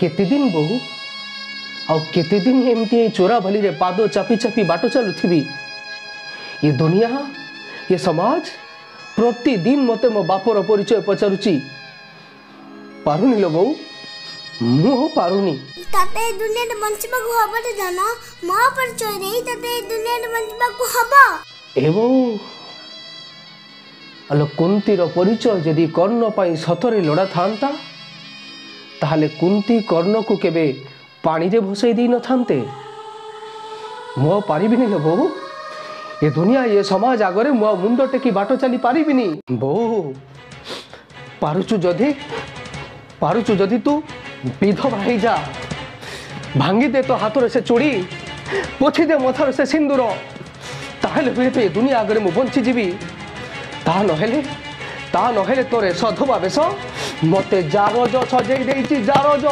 କେତେ ଦିନ ବୋଉ, ଆଉ କେତେ ଦିନ ଏମିତି ଏ ଚୋରା ବାଲିରେ ପାଦ ଚାପି ଚାପି ବାଟ ଚାଲୁଥିବି? ଏ ଦୁନିଆ, ଏ ସମାଜ ପ୍ରତିଦିନ ମୋତେ ମୋ ବାପର ପରିଚୟ ପଚାରୁଛି। ପାରୁନି ଲୋ ବୋଉ, ମୁଁ ଆଉ ପାରୁନି। ତତେ ଏ ଦୁନିଆରେ ବଞ୍ଚିବାକୁ ହବ ରେ ଧନ। ମୋ ପରିଚୟ ଦେଇ ତତେ ଏ ଦୁନିଆରେ ବଞ୍ଚିବାକୁ ହବ। ଏ ବୋଉ, ଆଲୋ, କୁନ୍ତୀର ପରିଚୟ ଯଦି କର୍ଣ୍ଣ ପାଇଁ ସତରେ ଲୋଡ଼ା ଥାନ୍ତା, ତାହେଲେ କୁନ୍ତି କର୍ଣ୍ଣକୁ କେବେ ପାଣିରେ ଭସେଇ ଦେଇନଥାନ୍ତେ। ମୁଁ ଆଉ ପାରିବିନି ଲୋ ବୋଉ। ଏ ଦୁନିଆ, ଏ ସମାଜ ଆଗରେ ମୁଁ ଆଉ ମୁଣ୍ଡ ଟେକି ବାଟ ଚାଲି ପାରିବିନି। ବୋଉ, ପାରୁଛୁ ଯଦି ତୁ ବିଧବା ହେଇଯା। ଭାଙ୍ଗିଦେ ତୋ ହାତରେ ସେ ଚୁଡ଼ି, ପୋଛିଦେ ମଥାରେ ସେ ସିନ୍ଦୁର। ତାହେଲେ ହୁଏତ ଏ ଦୁନିଆ ଆଗରେ ମୁଁ ବଞ୍ଚିଯିବି। ତା ନହେଲେ ତୋର ଏ ସଧବା ବେଶ ମତେ ଜାରଜ ସଜେଇ ଦେଇଛି, ଜାରଜ।